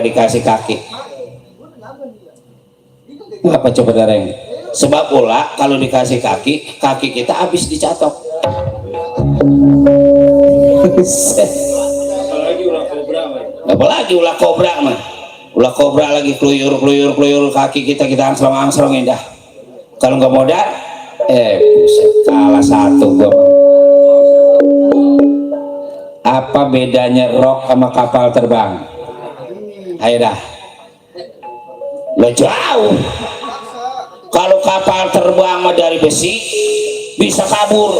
dikasih kaki. Apa coba dareng? Sebab pula kalau dikasih kaki, kaki kita habis dicatok. Apalagi ulah kobra mah. Ulah kobra lagi keluyur kaki kita angsrong indah. Kalau nggak modal, kalah satu gua. Apa bedanya rok sama kapal terbang? Ayo dah. Lo jauh. Kalau kapal terbang dari besi bisa kabur.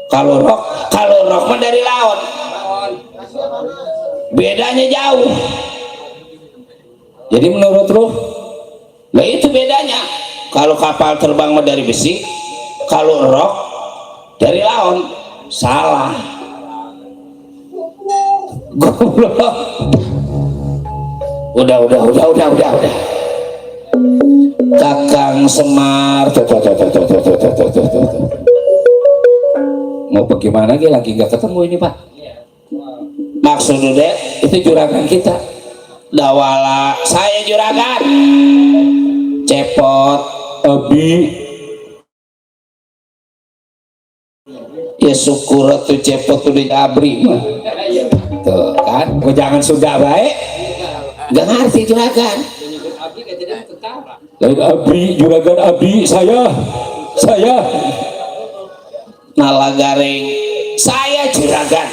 Kalau rok mah dari laut. Bedanya jauh. Jadi menurut lu, nah itu bedanya. Kalau kapal terbang mah dari besi, kalau rok dari laut. Salah. Goblok. Udah. Kakang Semar. Mau bagaimana lagi nggak ketemu ini Pak? Maksudnya itu juragan kita. Dawala saya juragan. Cepot Abi. Ya syukur tuh cepot tuh di abri mah. Tuh kan, jangan sudah baik. Gak ngerti juragan. Lain abri, juragan abri saya. Nalagaring saya juragan.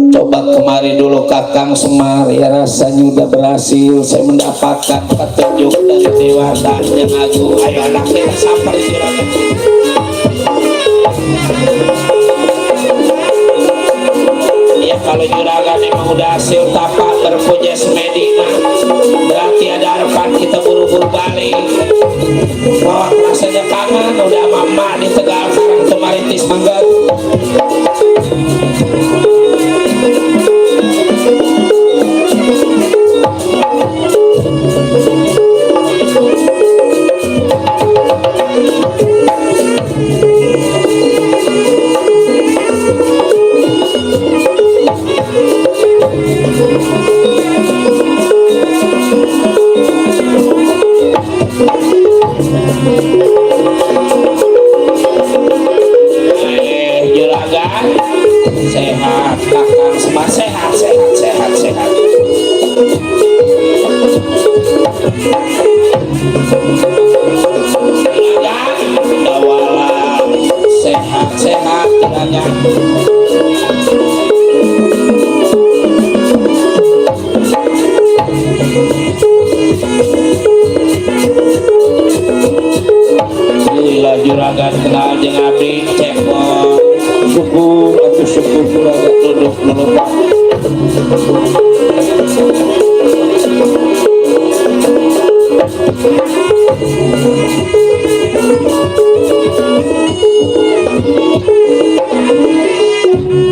Coba kemari dulu Kakang Semar, ya rasanya udah berhasil saya mendapatkan petunjuk dari Dewata yang agung. Ayo anaknya sampai juragan. Ya kalau juragan emang udah hasil tapak berpuja semedina, berarti ada harapan kita buru-buru balik. Roh rasanya kangen udah mama di Tegal Karang Temaritis Manggar. Juragan sehat, Kakang Semar sehat. Juragan Dawala sehat kiranya. Alhamdulillah juragan kenal jeung abdi cepot. Syukur juragan duduk dulu Pak.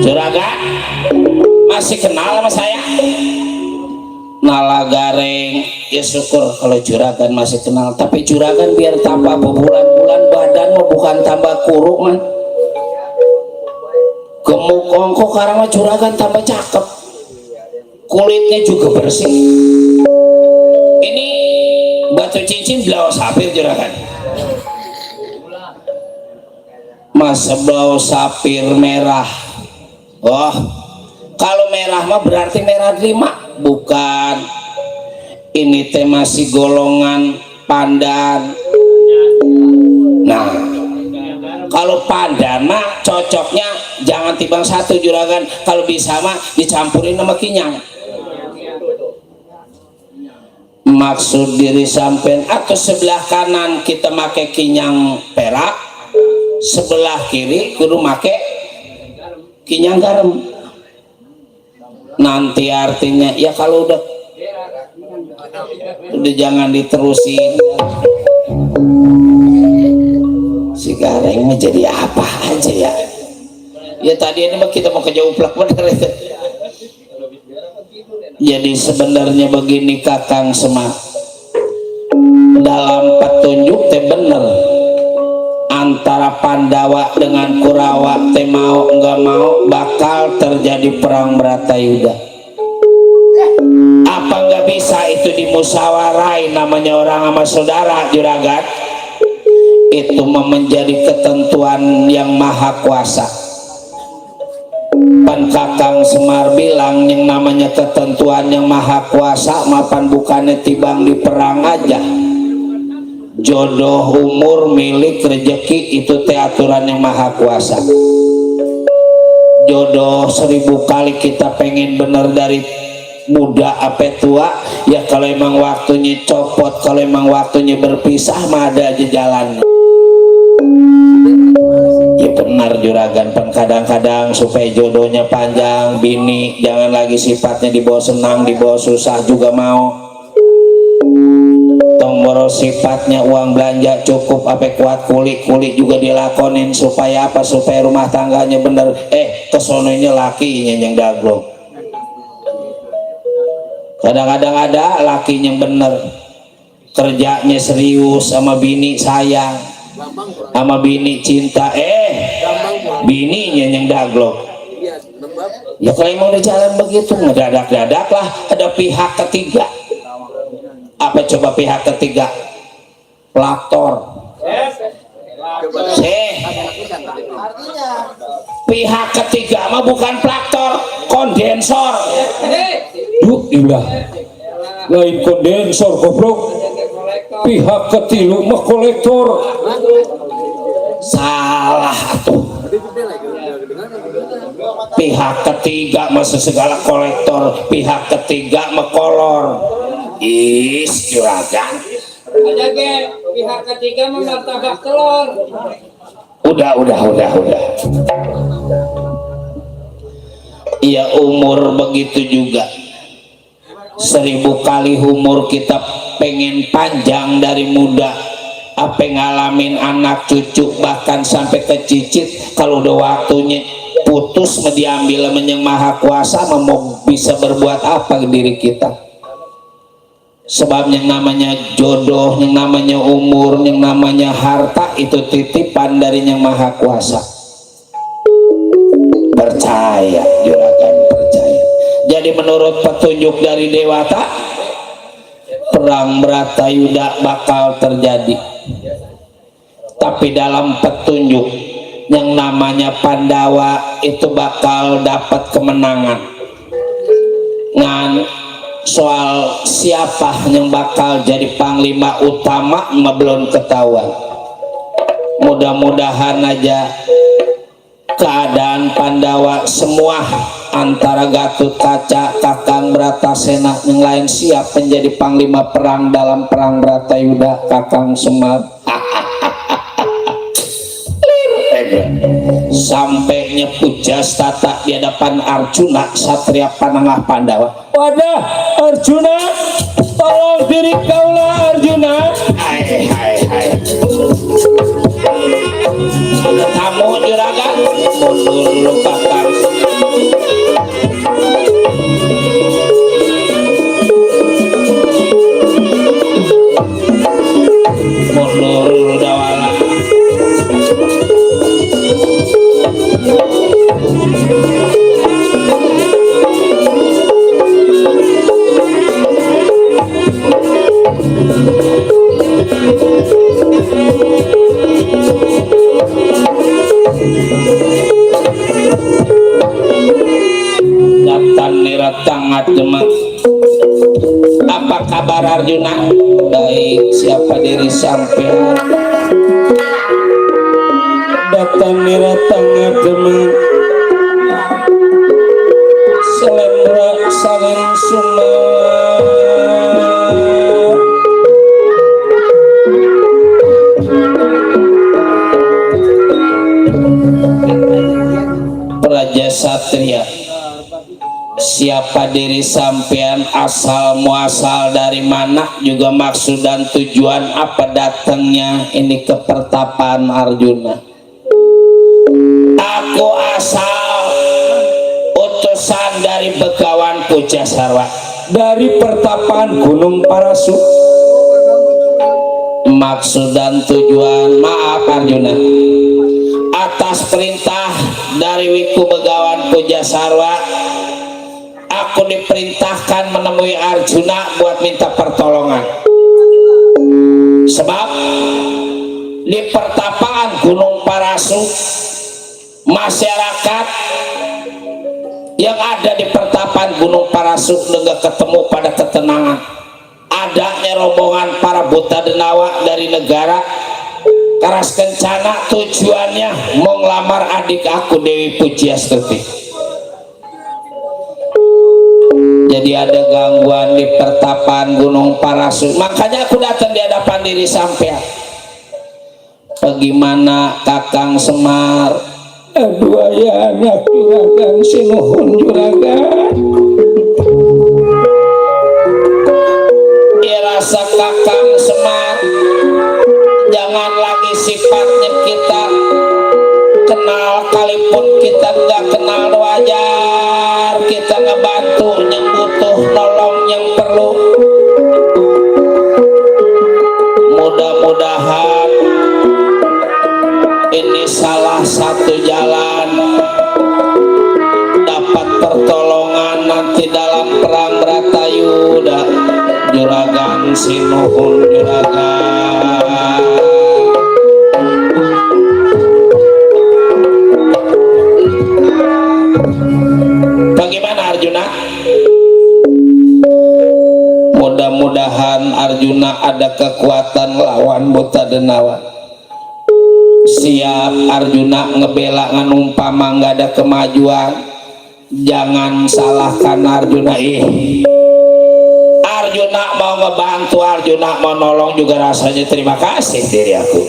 Juragan masih kenal sama saya? Nalagareng ya syukur kalau juragan masih kenal, tapi juragan biar tambah berbulan-bulan badan mah bukan tambah kuruk man. Gemuk ongkok karena mah juragan tambah cakep, kulitnya juga bersih. Ini batu cincin belau sapir juragan. Masa belau sapir merah. Oh, kalau merah mah berarti merah 5, bukan. Ini teh masih golongan pandan. Nah, kalau pandan mah cocoknya jangan timbang 1 juragan. Kalau bisa mah dicampurin sama kinyang. Maksud diri sampean atau sebelah kanan kita make kinyang perak, sebelah kiri kudu make kinyang garam. Nanti artinya ya kalau udah jangan diterusin. Si Gareng jadi apa aja ya? Ya tadi ini mah kita mau kejauplak bener itu. Jadi sebenarnya begini Kakang Semar, dalam petunjuk teh bener antara Pandawa dengan Kurawa teh mau nggak mau bakal terjadi perang Bratayuda. apa nggak bisa itu dimusyawarai, namanya orang sama saudara juragan. Itu menjadi ketentuan yang maha kuasa. Pan Kakang Semar bilang yang namanya ketentuan yang maha kuasa mapan bukannya tibang di perang aja. Jodoh, umur, milik, rezeki itu aturan yang maha kuasa. Jodoh 1000 kali kita pengen bener dari muda apa tua, ya kalau emang waktunya copot, kalau emang waktunya berpisah mah ada aja jalan. Ya benar juragan, pen kadang-kadang supaya jodohnya panjang, bini jangan lagi sifatnya dibawa senang, dibawa susah juga mau. Tombol sifatnya uang belanja cukup, apa kuat kulit juga dilakonin supaya apa? Supaya rumah tangganya bener. Kesononya lakinya yang daglong. Kadang-kadang ada lakinya bener, kerjanya serius sama bini sayang, sama bini cinta, bininya yang daglong. Ya kalau emang udah jalan begitu ngedadak-dadak lah ada pihak ketiga. Apa coba pihak ketiga? Pelaktor. Pihak ketiga mah bukan pelaktor, kondensor. Ilah, lain kondensor goblok. Pihak ketilu mah kolektor. Salah tuh. Pihak ketiga mah segala kolektor, pihak ketiga mah kolor. Juragan ada ke pihak ketiga memartabak telur. Udah. Iya umur begitu juga. 1000 kali umur kita pengen panjang dari muda, apa ngalamin anak cucu bahkan sampai ke cicit. Kalau udah waktunya putus mau diambil sama yang maha kuasa, mau bisa berbuat apa ke diri kita? Sebab yang namanya jodoh, yang namanya umur, yang namanya harta itu titipan dari yang maha kuasa. Percaya juragan, percaya. Jadi menurut petunjuk dari Dewata, perang Bratayuda bakal terjadi. Tapi dalam petunjuk yang namanya Pandawa itu bakal dapat kemenangan. Soal siapa yang bakal jadi panglima utama belum ketahuan. Mudah-mudahan aja keadaan Pandawa semua antara Gatut Kaca, Kakang Bratasena yang lain siap menjadi panglima perang dalam perang Bratayuda. Kakang Semar sampai nyepujas tata di hadapan Arjuna, satria panengah Pandawa. Wadah Arjuna, tolong diri kaulah Arjuna. Hai. Tamu juragan, mundur lu Kakang. Mundur lu Dawala. Datan niratang teman. Apa kabar Arjuna? Baik, siapa diri sampai datan niratang teman. Selendra salin sumber Praja Satria. Siapa diri sampean, asal muasal dari mana, juga maksud dan tujuan apa datangnya ini ke pertapaan Arjuna. Aku asal utusan dari Begawan Pujasarwa, dari pertapaan Gunung Parasu. Maksud dan tujuan, maaf Arjuna, atas perintah dari Wiku Begawan Pujasarwa, aku diperintahkan menemui Arjuna buat minta pertolongan. Sebab di pertapaan Gunung Parasu, masyarakat yang ada di pertapaan Gunung Parasu nggak ketemu pada ketenangan. Adanya rombongan para buta denawa dari negara Karas Kencana, tujuannya mau ngelamar adik aku Dewi Pujiastuti. Jadi ada gangguan di pertapaan Gunung Parasu, makanya aku datang di hadapan diri sampean. Bagaimana Kakang Semar? Aduh ya anak juragan sinuhun juragan. Ya rasa Kakang Semar, jangan lagi sifatnya kita kenal, kalipun kita nggak kenal wajar kita ngebantu yang butuh nolong yang perlu. Mudah-mudahan ini salah satu jalan dapat pertolongan nanti dalam perang Bratayuda. Juragan sinuhun juragan. Bagaimana Arjuna? Mudah-mudahan Arjuna ada kekuatan lawan buta denawa. Siap Arjuna ngebela nganumpama nggak ada kemajuan. Jangan salahkan Arjuna. Arjuna mau ngebantu, Arjuna mau nolong juga rasanya terima kasih diri aku.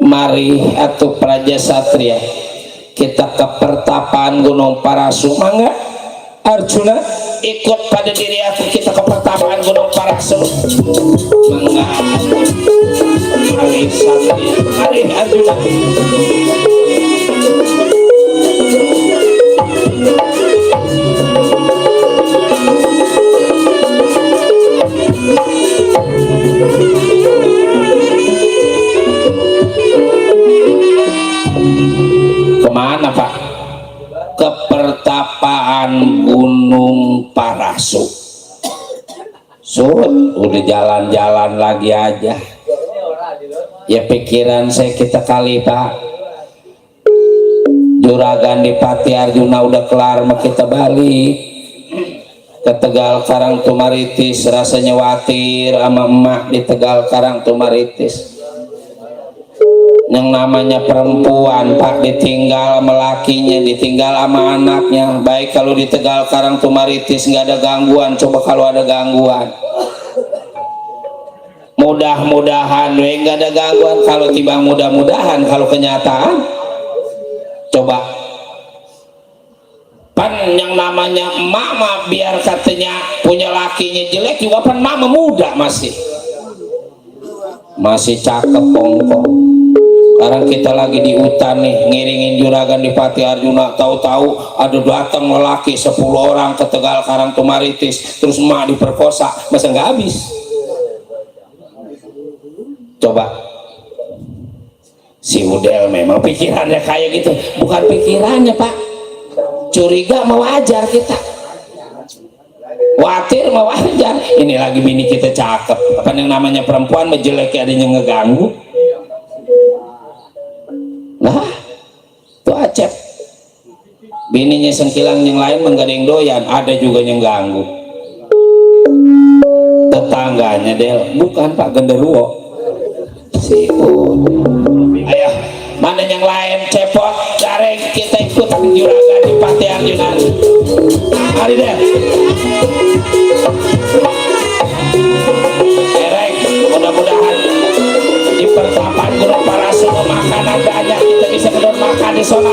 Mari atuh praja satria kita ke pertapaan Gunung Parasu. Mangga Arjuna ikut pada diri aku, kita ke pertapaan Gunung Parasu. Mangga mari satria, mari Arjuna. Kemana Pak? Ke pertapaan Gunung Parasu. Udah jalan-jalan lagi aja. Ya pikiran saya kita kali Pak. Juragan di Pati Arjuna udah kelar, mah kita balik ke Tegal Karang Tumaritis. Rasanya khawatir sama emak di Tegal Karang Tumaritis. Yang namanya perempuan Pak ditinggal sama lakinya, ditinggal sama anaknya. Baik kalau di Tegal Karang Tumaritis nggak ada gangguan, coba kalau ada gangguan. Mudah-mudahan nggak ada gangguan. Kalau tiba mudah-mudahan, kalau kenyataan coba pan yang namanya emak mah biar katanya punya lakinya jelek juga pan mama muda masih cakep pongkong. Sekarang kita lagi di hutan nih ngiringin juragan di Pati Arjuna, tahu-tahu ada datang lelaki 10 orang ke Tegal Karang Tumaritis, terus emak diperkosa, masa nggak habis? Coba si Udel memang pikirannya kayak gitu. Bukan pikirannya Pak, curiga mau wajar kita, khawatir mau wajar. Ini lagi bini kita cakep, apa yang namanya perempuan menjelek adanya ngeganggu. Nah tuh Acep bininya sengkilang yang lain menggadeng doyan, ada juga yang ganggu. Tetangganya Del, bukan Pak Genderuwo si ayo mana yang lain cepot gareng kita ikut juragan di Pati Arjuna. Mari Del gareng, mudah-mudahan di pertapaan Gunung Parasu makanan banyak, kita bisa kedon makan di sana.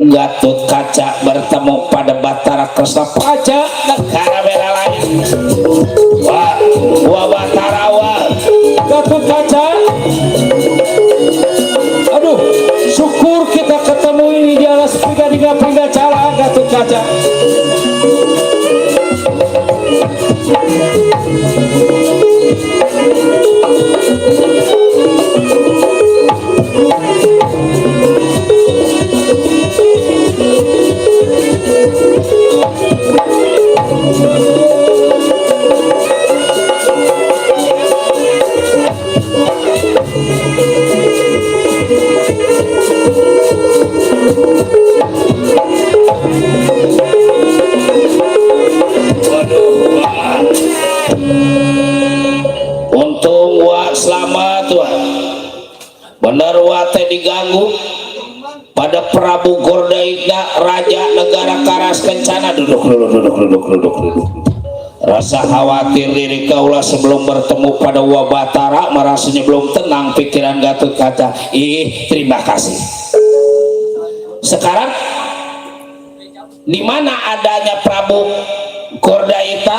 Gatot Kaca bertemu pada Batara Kresna Paja negara bela lain. Wah Batara wah Gatot Kaca. Aduh, syukur kita ketemu ini di alas pindah cala Gatot Kaca. teh diganggu pada Prabu Gordaitna raja negara Karas Kencana. Duduk. Rasa khawatir diri kaula sebelum bertemu pada Wabatara, merasanya belum tenang pikiran Gatot Kaca. Terima kasih. Sekarang di mana adanya Prabu Gordaitna?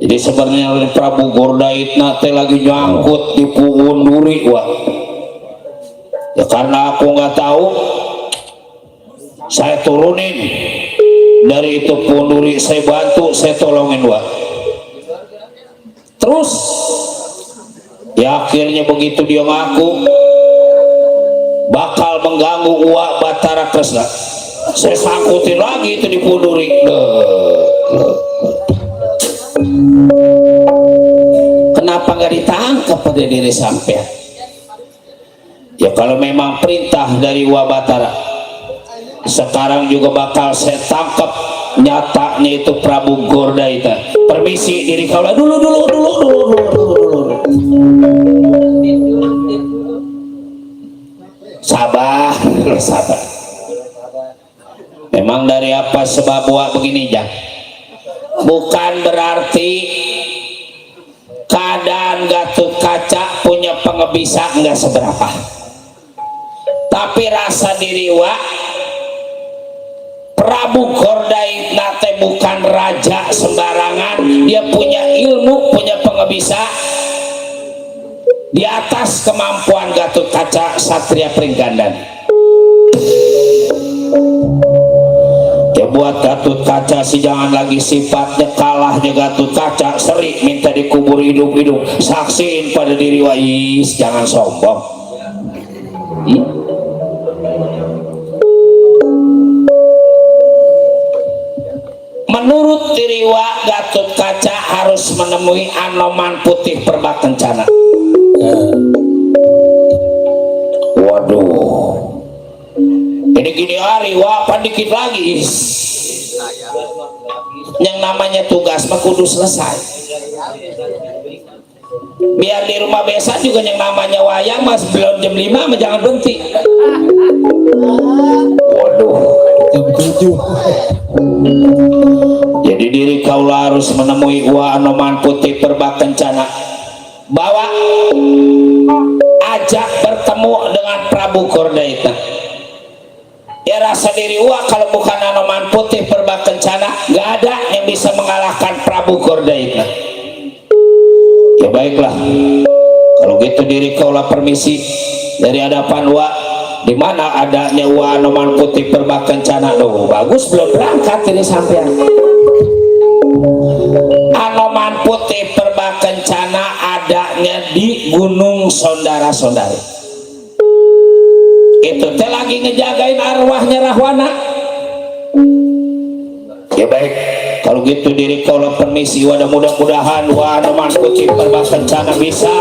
Jadi sebenarnya Prabu Gordaitna teh lagi nyangkut di Puun Duri, wah. Ya karena aku nggak tahu, saya turunin dari itu Puun Duri, saya bantu, saya tolongin, wah. Terus ya akhirnya begitu dia ngaku bakal mengganggu Uwa Batara Kresna, saya sangkutin lagi itu di Puun Duri. Kenapa nggak ditangkap pada diri sampean? Ya kalau memang perintah dari Wabatara, sekarang juga bakal saya tangkap nyatanya itu Prabu Gordaitna. Permisi diri kaulah dulu. Sabar. Memang dari apa sebab buat begini, Jang? Bukan berarti keadaan Gatot Kaca punya pengebisa enggak seberapa, tapi rasa diri Prabu Gordaitna teh bukan raja sembarangan. Dia punya ilmu, punya pengebisa di atas kemampuan Gatot Kaca Satria Pringgandani. Ya buat Gatot Kaca sih jangan lagi sifatnya kalahnya Gatot Kaca seri minta dikubur hidup-hidup, saksiin pada diri Wais, jangan sombong. Menurut diri Gatot Kaca harus menemui Anoman Putih Perba Kencana. Waduh, ini gini hari dikit lagi yang namanya tugas mah kudu selesai. Biar di rumah biasa juga yang namanya wayang mas belum jam 5 mah jangan berhenti. Waduh, jam 7. Jadi diri kaula harus menemui Anoman Putih Perba Kencana, bawa ajak bertemu dengan Prabu Gordaitna. Ya rasa diri kalau bukan Anoman Putih Perba Kencana gak ada yang bisa mengalahkan Prabu Gordaitna. Ya baiklah, kalau gitu diri kaulah permisi dari hadapan di mana adanya Anoman Putih Perba Kencana. Bagus belum berangkat ini sampean. Anoman Putih Perba Kencana adanya di Gunung Sondara-Sondari. Itu teh lagi ngejagain arwahnya Rahwana. Ya baik, kalau gitu diri kaulah permisi. Mudah-mudahan Anoman Putih Perba Kencana bisa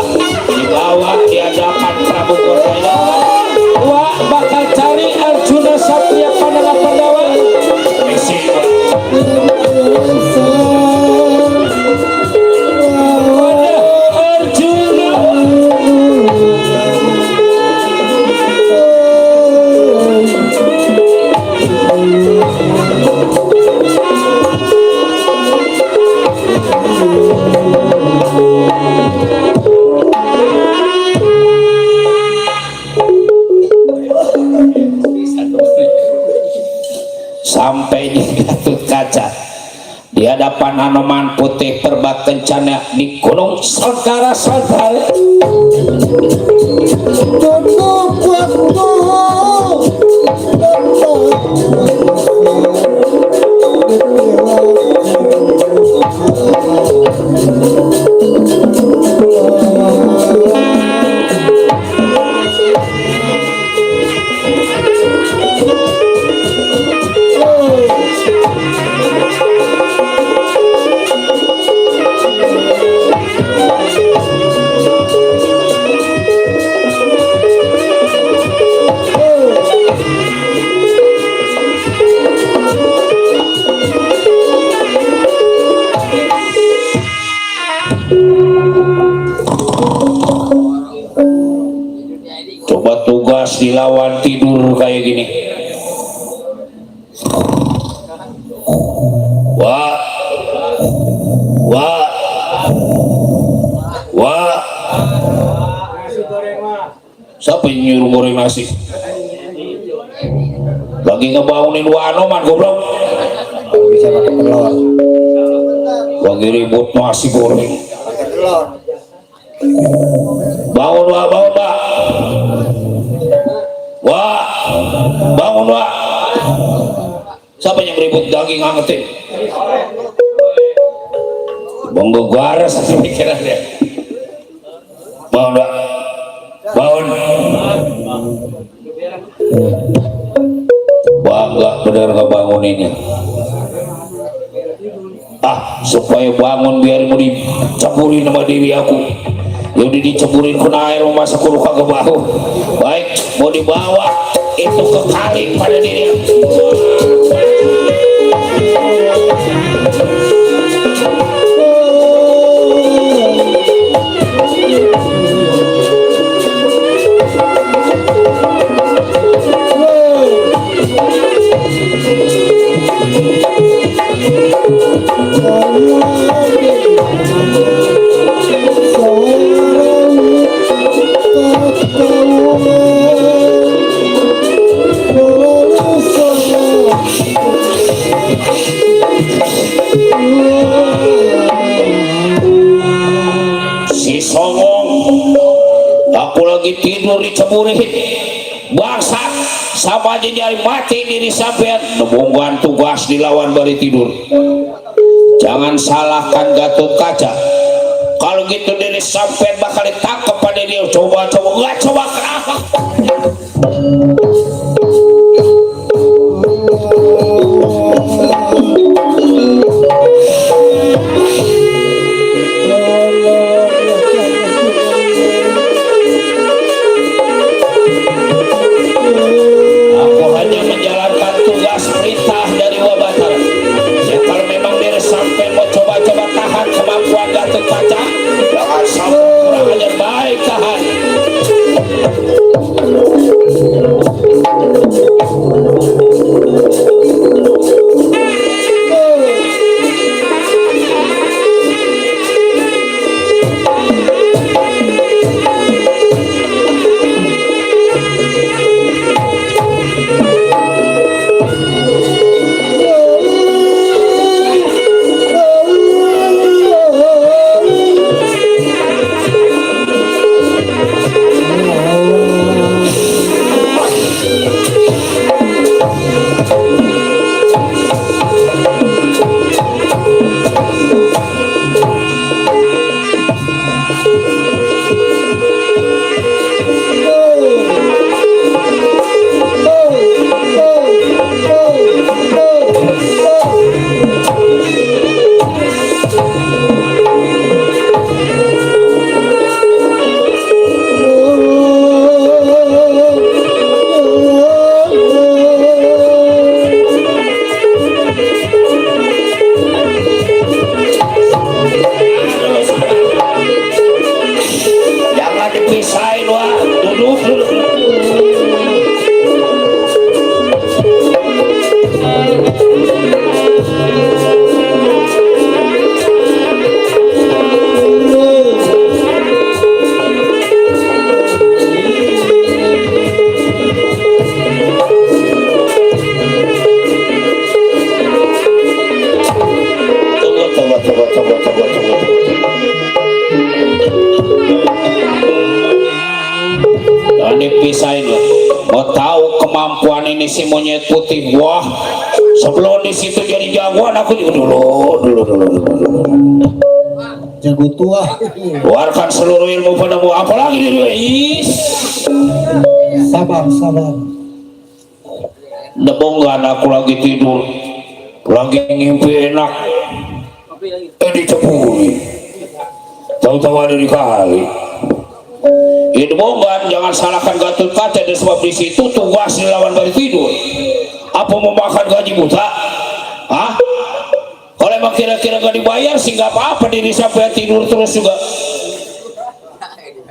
dibawa di hadapan Prabu Gordaitna. Bakal cari Arjuna Satria Pandawa Pandawa. Permisi. Sampai di Gatot Kaca di hadapan Anoman Putih Perba Kencana di Gunung Sondara-Sondari. dilawan tidur kayak gini. Wah, wah, wah. Siapa yang nyuruh goreng nasi? Lagi ngebangunin wano man goblok. Bisa pakai telur. Lagi ribut nasi goreng. Pakai telur. Bangun wah, bangun wah. Wah, bangun wah. Siapa yang ribut daging angetin? Bang Garas pikirannya. Bangun wah. Bangun. Bangga bener ngebanguninnya. Supaya bangun biar mau dicampurin sama diri aku. Ya udah dicemburin kena air masa aku luka ke bahu. Baik, mau dibawa itu ke kali pada diri. Si songong, aku lagi tidur diceburin bangsa sama aja nyari mati diri sampean. Nembungkan tugas dilawan bari tidur. Jangan salahkan Gatot Kaca. Kalau gitu diri sampean bakal ditangkap pada dia. Coba nggak coba kenapa? Aku hanya menjalankan tugas perintah dari Wabatara. Ya kalau memang dia sampai mau coba-coba tahan kemampuan Gatot Kaca, jangan sampai kurang ajar, baik tahan. Pisahin loh. Mau tahu kemampuan ini si monyet putih. Wah, sebelum di situ jadi jagoan aku juga dulu. Jago tua. Keluarkan seluruh ilmu padamu. Apalagi dia. Sabar. Debonggan aku lagi tidur, lagi ngimpi enak. Diceburi. Tahu-tahu ada di kali. Itu bongan, jangan salahkan Gatot Kaca dan sebab di situ tugas dilawan dari tidur. Apa mau makan gaji buta? Hah? Kalau emang kira-kira gak dibayar sih nggak apa-apa, diri sampai tidur terus juga.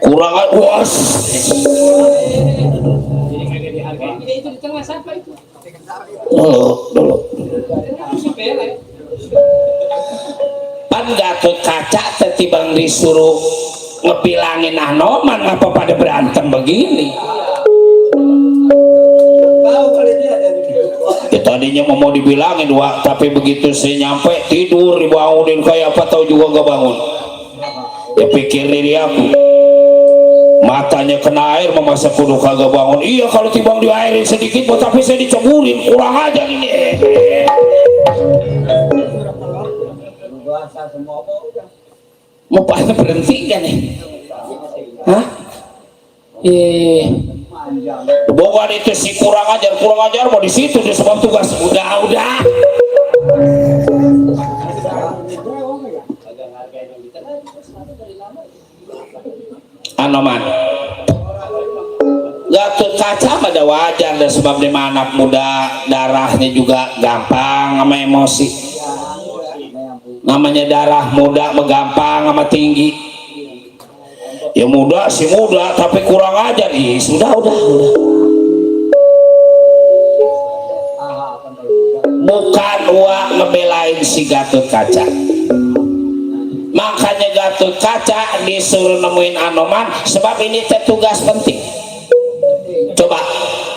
Kurangan uas. Itu di tengah siapa itu? Dulu. Sepele. Pan Gatot Kaca tetibang disuruh ngebilangin Anoman ngapa pada berantem begini. Ya, tadinya mau dibilangin Wak, tapi begitu saya nyampe tidur dibangunin kayak apa tahu juga gak bangun. Ya pikir diri aku matanya kena air memasak kudu kagak bangun. Iya kalau tibang diairin sedikit tapi saya diceburin kurang aja ini. Mau pada berhenti kan nih? Hah? Bukan itu si kurang ajar mau di situ di sebab tugas udah. Anoman Gatot Kaca pada wajar dan sebab dia anak muda darahnya juga gampang sama emosi, namanya darah muda gampang sama tinggi. Ya muda sih muda tapi kurang ajar. Sudah bukan Wak ngebelain si Gatot Kaca. Makanya Gatot Kaca disuruh nemuin Anoman sebab ini tugas penting. Coba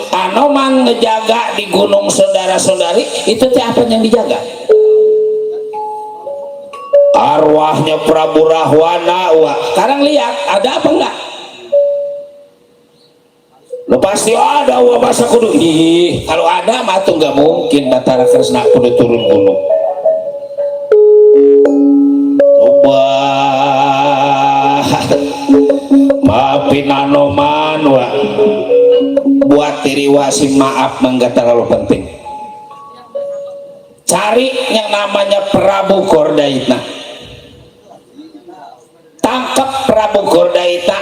Anoman ngejaga di gunung saudara-saudari itu apa yang dijaga? Arwahnya Prabu Rahwana. Wah, sekarang lihat ada apa enggak? Lo pasti ada wah masa kudu. Kalau ada mah tuh nggak mungkin Batara Kresna kudu turun gunung. Maafin Anoman Wak, buat diri wasim maaf enggak terlalu penting. Cari yang namanya Prabu Gordaitna, tangkap Prabu Gordaitna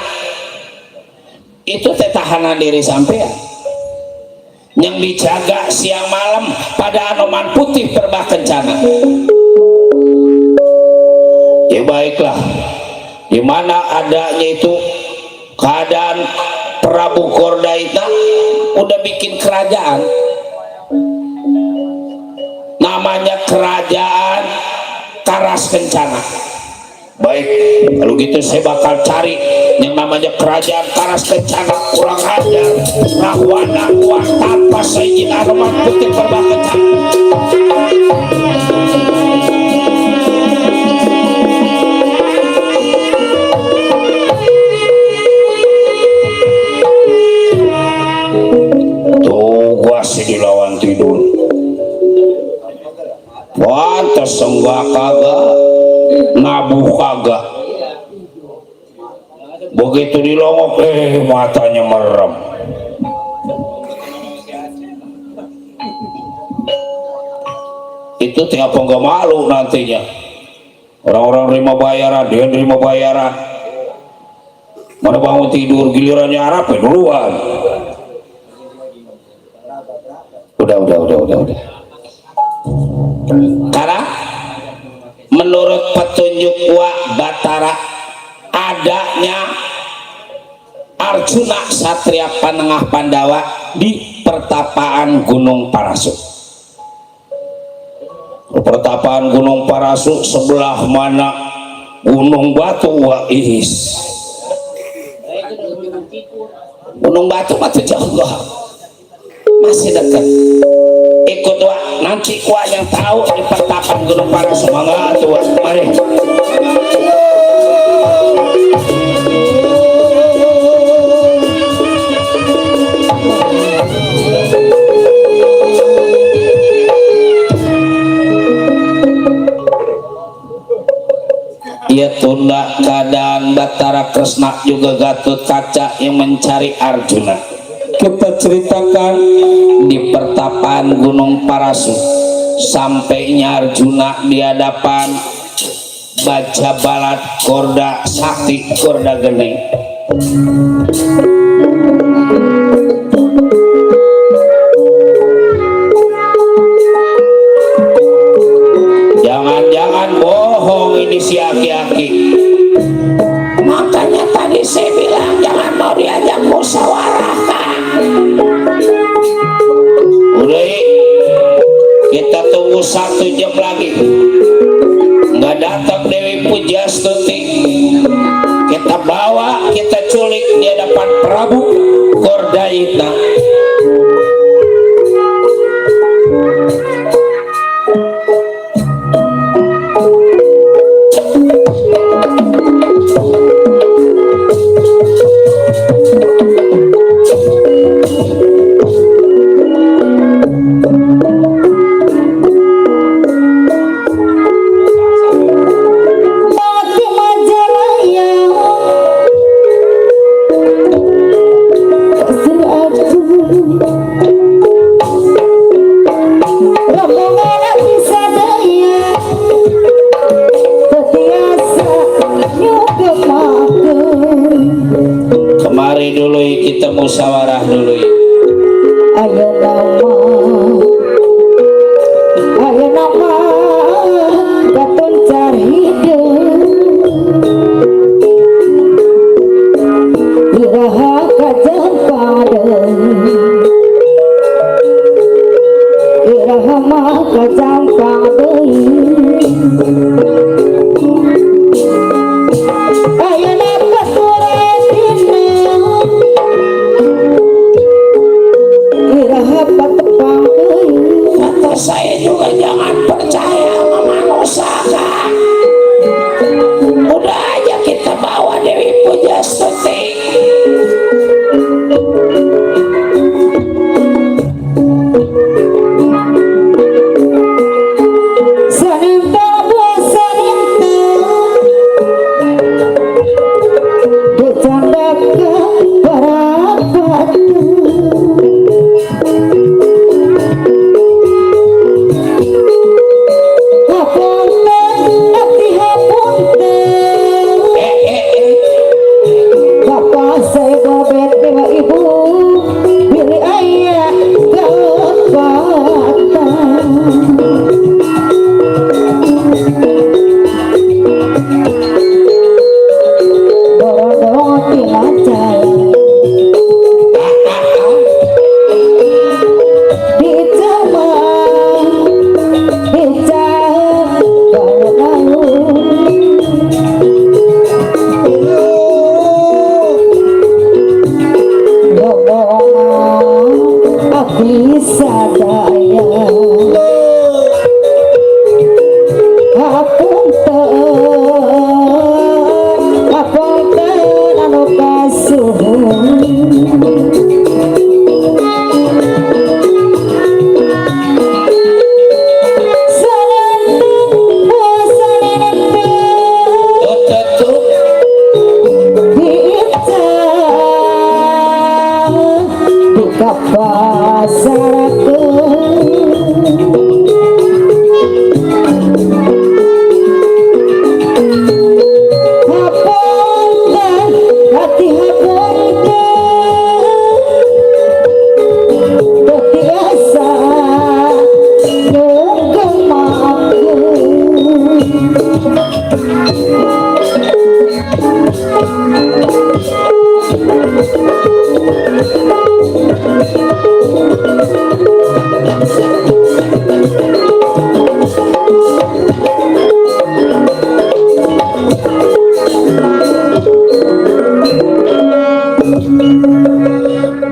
itu tahanan diri sampean yang dijaga siang malam pada Anoman Putih Perbah Kencana. Ya baiklah, dimana adanya itu keadaan Prabu Gordaitna udah bikin kerajaan, namanya kerajaan Karas Kencana. Baik, kalau gitu saya bakal cari yang namanya kerajaan Karas Kencana. Kurang ajar Rahwana Wak tanpa seizin Anoman Putih Perbah Kencana. Masih dilawan tidur pantas enggak kagak nabuh kagak begitu dilongok matanya merem. Itu tiap enggak malu nantinya orang-orang terima bayaran, dia terima bayaran mana bangun tidur gilirannya Arab duluan. Udah. Karena menurut petunjuk Wak Batara adanya Arjuna Satria Panengah Pandawa di pertapaan Gunung Parasut. Pertapaan Gunung Parasut sebelah mana Gunung Batu Wak Ihis. Gunung Batu masih jauh masih dekat. Ikut Wak, nanti Wak yang tahu di pertapaan Gunung Parasut. Semangat Wak, mari. Ia tunda keadaan Batara Kresna juga Gatot Kaca yang mencari Arjuna. Kita ceritakan di pertapaan Gunung Parasut, sampainya Arjuna di hadapan Baja Balat Korda Sakti Korda Geni. Jangan-jangan bohong ini si aki-aki. Makanya tadi saya bilang jangan mau diajak musyawarah. Pujastuti kita bawa, kita culik di hadapan Prabu Gordayitna. Kemari dulu kita musyawarah dulu. Ayo nama katun cari iraha kajang padeng iraha mah kajang padeng ayo nama suretina iraha patepang Kata saya juga jangan percaya sama manusia, Kak. Udah aja kita bawa Dewi Pujastuti. sanenta bosanenta dicandaka parapatu hapunten ati hapunten bapak saya babet dewa ibu pilih ayah kebatan dorong tilacai dicama dicah galau dorongan abdi sadaya hapunten anu kasuhun sanenten bosanenten Tutup dicang dikapasarakeun hapunten hati hapunten tetiasa nyugemakeun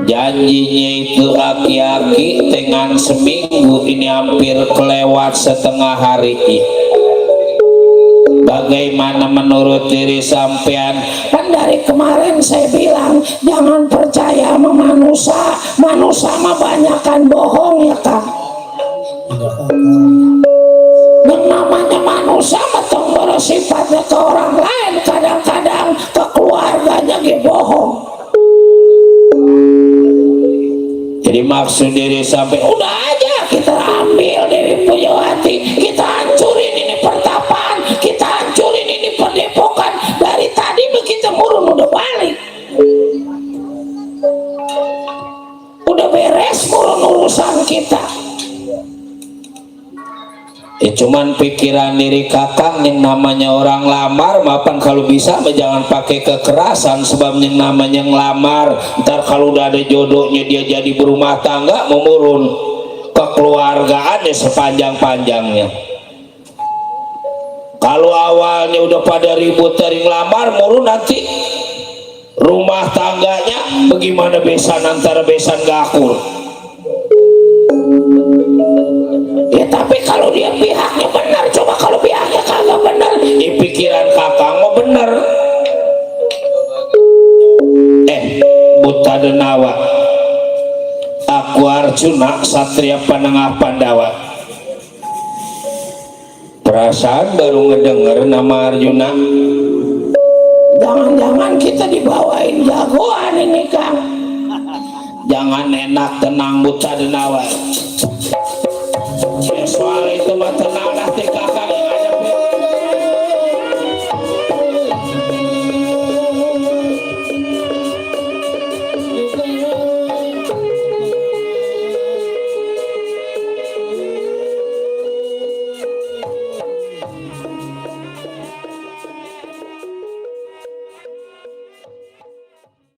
janjinya itu aki-aki dengan seminggu ini hampir kelewat setengah hari. Bagaimana menurut diri sampean? Kan dari kemarin saya bilang jangan percaya sama manusia. Manusia mah banyakan bohong ya, Kang. Yang namanya manusia betul bersifatnya ke orang lain, kadang-kadang ke keluarganya gitu bohong. Jadi maksud diri sampai udah aja kita ambil Dewi Pujawati, kita hancurin ini pertapaan, kita hancurin ini perdepokan. Dari tadi begitu murun udah balik, udah beres murun urusan kita. Cuman pikiran diri kakak yang namanya orang lamar, mapan kalau bisa jangan pakai kekerasan, sebab yang namanya ngelamar ntar kalau udah ada jodohnya dia jadi berumah tangga memurun kekeluargaan sepanjang-panjangnya. Kalau awalnya udah pada ribut dari ngelamar, muru nanti rumah tangganya bagaimana besan antara besan gakur. Ya tapi kalau dia pihaknya benar, coba kalau pihaknya kagak benar, pikiran kakak mau benar. Buta Denawa, aku Arjuna Satria Panengah Pandawa. Perasaan baru ngedenger nama Arjuna. Jangan-jangan kita dibawain jagoan ini Kang. Jangan enak tenang Buta Denawa.